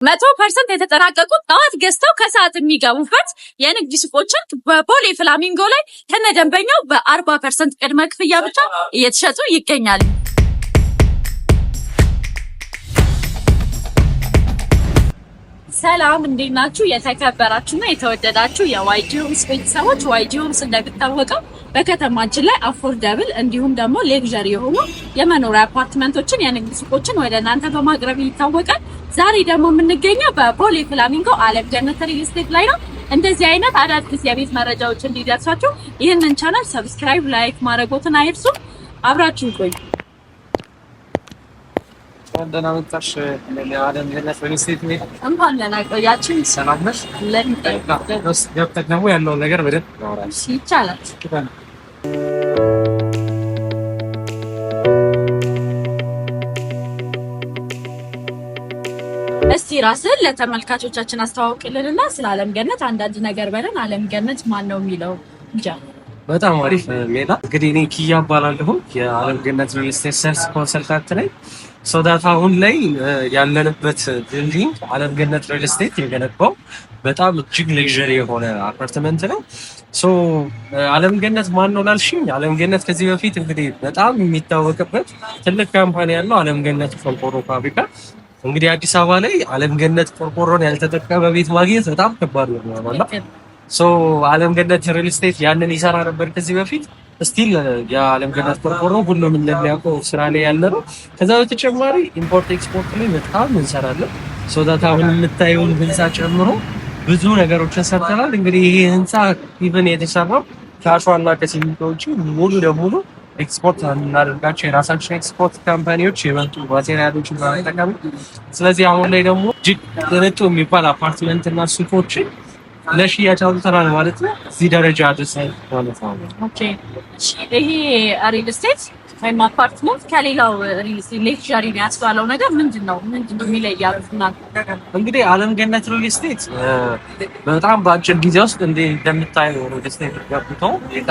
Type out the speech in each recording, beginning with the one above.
100% የተጠናቀቁት ጠዋት ገዝተው ከሰዓት የሚገቡበት የንግድ ሱቆችን በቦሌ ፍላሚንጎ ላይ ከነደንበኛው በ40% ቅድመ ክፍያ ብቻ እየተሸጡ ይገኛሉ። ሰላም፣ እንዴት ናችሁ? የተከበራችሁና የተወደዳችሁ የ YG Homes ቤተሰቦች፣ YG Homes እንደሚታወቀው በከተማችን ላይ affordable እንዲሁም ደግሞ luxury የሆኑ የመኖሪያ አፓርትመንቶችን፣ የንግድ ሱቆችን ወደ እናንተ በማቅረብ ይታወቃል። ዛሬ ደግሞ የምንገኘው በቦሌ ፍላሚንጎ አለም ገነት ሪል ስቴት ላይ ነው። እንደዚህ አይነት አዳዲስ የቤት መረጃዎች እንዲደርሳችሁ ይህንን channel subscribe፣ like ማድረጎትን አይርሱ። አብራችሁ ቆዩ። ደህና መጣሽ። ለዓለም ገነት ሪል ስቴት። እንኳን ደህና ቆያችሁ። ሰላም ነሽ? ገብተን ደግሞ ያለውን ነገር በደንብ እናወራለን። ይቻላል። እስቲ ራስን ለተመልካቾቻችን አስተዋውቅልንና ስለ አለም ገነት አንዳንድ ነገር በለን። አለም ገነት ማን ነው የሚለው እንጃ። በጣም አሪፍ ሜላ። እንግዲህ እኔ ኪያ እባላለሁ፣ የአለም ገነት ሪል ስቴት sales consultant ነኝ። So that አሁን ላይ ያለንበት building አለም ገነት ሪል ስቴት የገነባው በጣም እጅግ luxury የሆነ አፓርትመንት ነው። So አለም ገነት ማን ነው ላልሽኝ፣ አለም ገነት ከዚህ በፊት እንግዲህ በጣም የሚታወቅበት ትልቅ company ያለው አለም ገነት ቆርቆሮ ፋብሪካ። እንግዲህ አዲስ አበባ ላይ አለም ገነት ቆርቆሮን ያልተጠቀመ ቤት ማግኘት በጣም ከባድ ነው ማለት ነው። So አለም ገነት ሪል ስቴት ያንን ይሰራ ነበር ከዚህ በፊት። Still የአለም ገነት ቆርቆሮ ሁሉም እንደሚያውቀው ስራ ላይ ያለ ነው። ከዛ በተጨማሪ import export ላይ በጣም እንሰራለን። So that አሁን የምታየውን ህንፃ ጨምሮ ብዙ ነገሮችን ሰርተናል። እንግዲህ ይሄ ህንፃ even የተሰራው ከአሸዋና ከሲሚንቶ ውጪ ሙሉ ለሙሉ ኤክስፖርት እናደርጋቸው የራሳችን export company ዎች የመጡ material ኦችን በመጠቀም፣ ስለዚህ አሁን ላይ ደግሞ እጅግ ቅንጡ የሚባል አፓርትመንት እና ሱቆችን ለሽያጭ አውጥተናል ማለት ነው። እዚህ ደረጃ አድርሰን ማለት ነው። Okay፣ እሺ፣ ይሄ ሪል ስቴት ወይም አፓርትመንት ከሌላው ሪል ስቴት luxury ያስባለው ነገር ምንድን ነው? ምንድን ነው የሚለያሉት? እንግዲህ አለም ገነት ሪል ስቴት በጣም በአጭር ጊዜ ውስጥ እንደምታየው ሪል ስቴት ገብቶ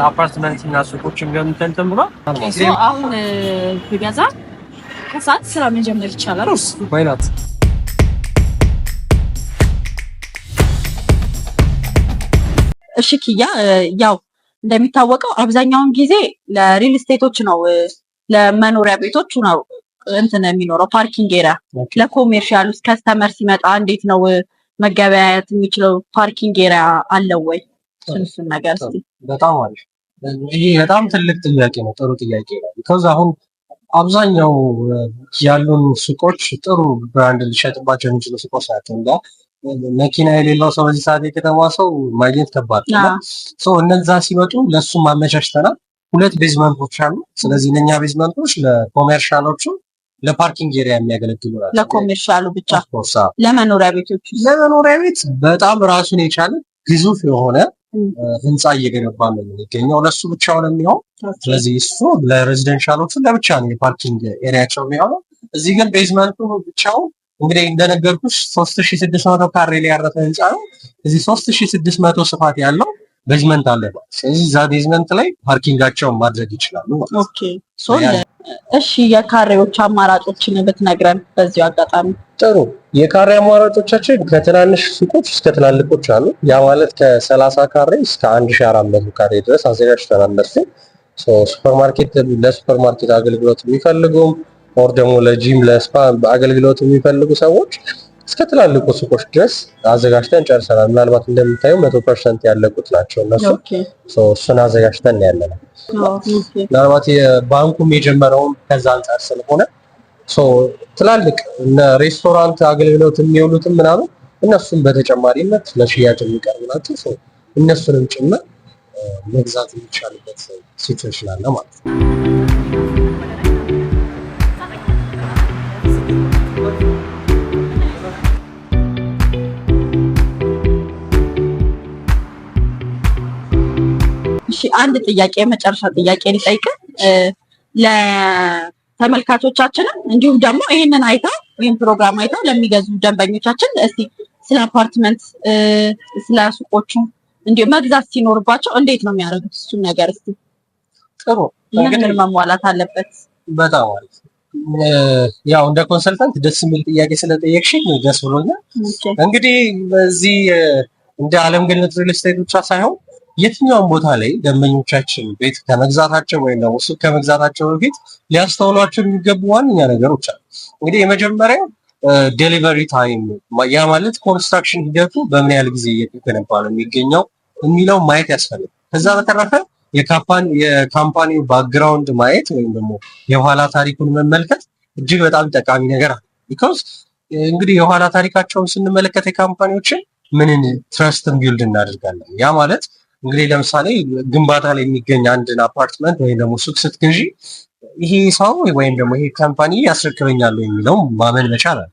አፓርትመንት እና ሱቆችን ገንብተን እንትን ብሏል። አሁን ብገዛ ከሰዓት ስራ መጀመር ይቻላል? Why not? እሺ ኪያ፣ ያው እንደሚታወቀው አብዛኛውን ጊዜ ለሪል ስቴቶች ነው፣ ለመኖሪያ ቤቶች ነው እንትን የሚኖረው parking area። ለ commercial ውስጥ customer ሲመጣ እንዴት ነው መገበያየት የሚችለው? Parking area አለው ወይ? እሱን ነገር እስኪ። በጣም አሪፍ። ይሄ በጣም ትልቅ ጥያቄ ነው። ጥሩ ጥያቄ ነው። Because አሁን አብዛኛው ያሉን ሱቆች ጥሩ brand ሊሸጥባቸው የሚችሉ ሱቆች ናቸው። እንዳ መኪና የሌለው ሰው በዚህ ሰዓት የከተማ ሰው ማግኘት ከባድ ነው። እነዛ ሲመጡ ለእሱም አመቻችተናል። ሁለት basement ኦች አሉ። ስለዚህ እነኛ basement ኦች ለ commercial ኦቹ ለ parking area የሚያገለግሉ ናቸው። ለ commercial ኡ ብቻ፣ ለመኖሪያ ቤቶች? ለመኖሪያ ቤት በጣም ራሱን የቻለ ግዙፍ የሆነ ህንፃ እየገነባ ነው የሚገኘው ለእሱ ብቻውን የሚሆን። ስለዚህ እሱ ለ residential ኦቹ ለብቻ ነው የ parking area ቸው የሚሆነው። እዚህ ግን basement ኡ ብቻውን እንግዲህ እንደነገርኩሽ 3600 ካሬ ላይ ያረፈ ህንፃ ነው። እዚህ 3600 ስፋት ያለው basement አለ። ስለዚህ እዛ basement ላይ parking ኣቸውን ማድረግ ይችላሉ ማለት ነው። Okay፣ so እሺ፣ የካሬዎች አማራጮችን ብትነግረን በዚሁ አጋጣሚ። ጥሩ፣ የካሬ አማራጮቻችን ከትናንሽ ሱቆች እስከ ትላልቆች አሉ። ያ ማለት ከ30 ካሬ እስከ 1400 ካሬ ድረስ አዘጋጅተናል። እነሱ ሱፐርማርኬት ለሱፐርማርኬት አገልግሎት የሚፈልጉም or ደግሞ ለ gym፣ ለ spa አገልግሎት የሚፈልጉ ሰዎች እስከ ትላልቁ ሱቆች ድረስ አዘጋጅተን ጨርሰናል። ምናልባት እንደምታየው 100% ያለቁት ናቸው እነሱ። እሱን አዘጋጅተን ያለ ነው። ምናልባት የባንኩም የጀመረውን ከዛ አንጻር ስለሆነ ትላልቅ እነ ሬስቶራንት አገልግሎት የሚውሉትም ምናምን እነሱም በተጨማሪነት ለሽያጭ የሚቀርቡ ናቸው። እነሱንም ጭምር መግዛት የሚቻልበት situation አለ ማለት ነው። እሺ፣ አንድ ጥያቄ፣ የመጨረሻ ጥያቄ ልጠይቅ ለተመልካቾቻችንም እንዲሁም ደግሞ ይህንን አይተው፣ ይህን ፕሮግራም አይተው ለሚገዙ ደንበኞቻችን እስቲ ስለ አፓርትመንት፣ ስለ ሱቆቹ እንዲሁም መግዛት ሲኖርባቸው እንዴት ነው የሚያደርጉት? እሱን ነገር እስቲ። ጥሩ። ምን ምን መሟላት አለበት? በጣም አሪፍ። ያው እንደ consultant ደስ የሚል ጥያቄ ስለጠየቅሽኝ ደስ ብሎኛል። እንግዲህ በዚህ እንደ አለም ገነት ሪል ስቴት ብቻ ሳይሆን የትኛውም ቦታ ላይ ደንበኞቻችን ቤት ከመግዛታቸው ወይም ደግሞ ሱቅ ከመግዛታቸው በፊት ሊያስተውሏቸው የሚገቡ ዋነኛ ነገሮች አሉ። እንግዲህ የመጀመሪያው delivery time፣ ያ ማለት construction ሂደቱ በምን ያህል ጊዜ እየተገነባ ነው የሚገኘው የሚለው ማየት ያስፈልጋል። ከዛ በተረፈ የ company ው background ማየት ወይም ደግሞ የኋላ ታሪኩን መመልከት እጅግ በጣም ጠቃሚ ነገር አለ። Because እንግዲህ የኋላ ታሪካቸውን ስንመለከት የ company ዎችን ምንን trust ን build እናደርጋለን። ያ ማለት እንግዲህ ለምሳሌ ግንባታ ላይ የሚገኝ አንድን አፓርትመንት ወይም ደግሞ ሱቅ ስትገዢ ይሄ ሰው ወይም ደግሞ ይሄ company ያስረክበኛል የሚለው ማመን መቻል አለ።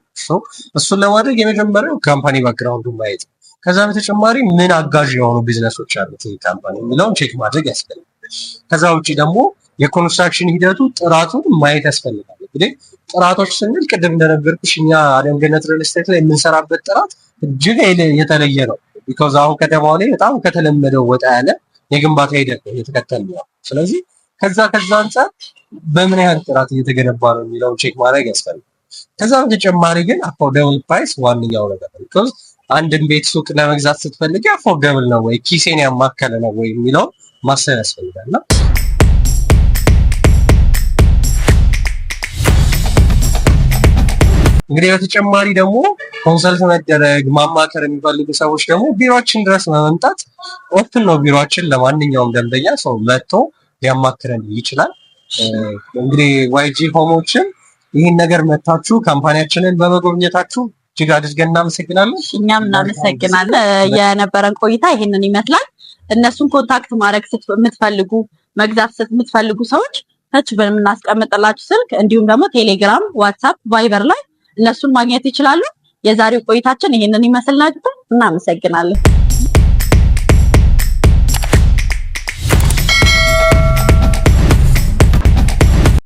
እሱን ለማድረግ የመጀመሪያው company background ኡን ማየት ነው። ከዛ በተጨማሪ ምን አጋዥ የሆኑ ቢዝነሶች አሉት ይሄ company የሚለውን check ማድረግ ያስፈልጋል። ከዛ ውጭ ደግሞ የ construction ሂደቱ ጥራቱን ማየት ያስፈልጋል። እንግዲህ ጥራቶች ስንል ቅድም እንደነገርኩሽ እኛ አለም ገነት ሪል ስቴት ላይ የምንሰራበት ጥራት እጅግ የተለየ ነው። Because አሁን ከተማው ላይ በጣም ከተለመደው ወጣ ያለ የግንባታ ሂደት ነው እየተከተልን ነው። ስለዚህ ከዛ አንጻር በምን ያህል ጥራት እየተገነባ ነው የሚለውን check ማድረግ ያስፈልጋል። ከዛ በተጨማሪ ግን affordable price ዋነኛው ነገር ነው። Because አንድን ቤት ሱቅ ለመግዛት ስትፈልጊ affordable ነው ወይ፣ ኪሴን ያማከለ ነው ወይ የሚለውን ማሰብ ያስፈልጋል። እና እንግዲህ በተጨማሪ ደግሞ consult መደረግ ማማከር የሚፈልጉ ሰዎች ደግሞ ቢሮአችን ድረስ በመምጣት open ነው ቢሮአችን ለማንኛውም ደንበኛ ሰው መጥቶ ሊያማክረን ይችላል። እንግዲህ ዋይጂ ሆሞችን ይህን ነገር መታችሁ company ያችንን በመጎብኘታችሁ እጅግ አድርገን እናመሰግናለን። እኛም እናመሰግናለን። የነበረን ቆይታ ይህንን ይመስላል። እነሱን contact ማድረግ የምትፈልጉ፣ መግዛት የምትፈልጉ ሰዎች ታች በምናስቀምጥላችሁ ስልክ እንዲሁም ደግሞ ቴሌግራም፣ ዋትሳፕ፣ ቫይበር ላይ እነሱን ማግኘት ይችላሉ። የዛሬው ቆይታችን ይህንን ይመስል ነበር። እናመሰግናለን።